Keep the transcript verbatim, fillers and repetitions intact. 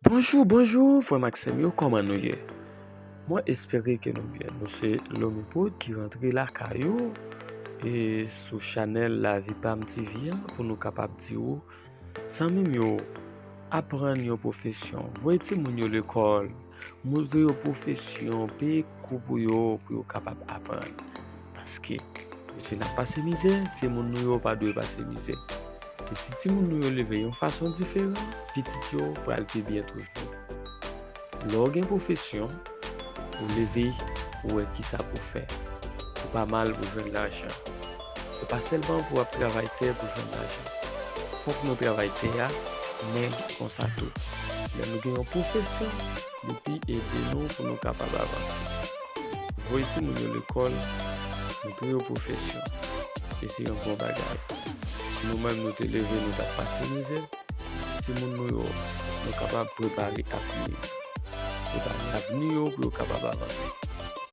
Bonjou, bonjou, frè m ak sè m yo, kòman nou ye? Mwen espere ke nou byen. Nou se Lomi Prod ki rantre lakay ou e sou chanèl Lavi Pam T V a pou nou kapab di ou, zanmi m yo, aprann yon pwofesyon, voye timoun yo lekòl, montre yo pwofesyon, peye kou pou yo, pou yo kapab aprann. Paske, si n ap pase mizè, timoun nou yo pa dwe pase mizè. E si timoun nou yo leve yon fason diferan, pitit yo pral pi byen toujou. Lè w gen pwofesyon, ou leve, ou wè kisa pou w fè. Ou pa mal pou jwenn lajan. Se pa sèlman pou w ap travay tè pou jwenn lajan. Fòk nou travay tè a, men konsa tou. Lè nou gen yon pwofesyon, li pi ede nou pou nou kapab avanse. Voye timoun yo lekòl, montre yo pwofesyon. E se yon bon bagay. Si nou menm nou te leve, nou t ap pase mizè, timoun nou yo, nou kapab prepare avni. Prepare avni yo pou yo kapab avanse.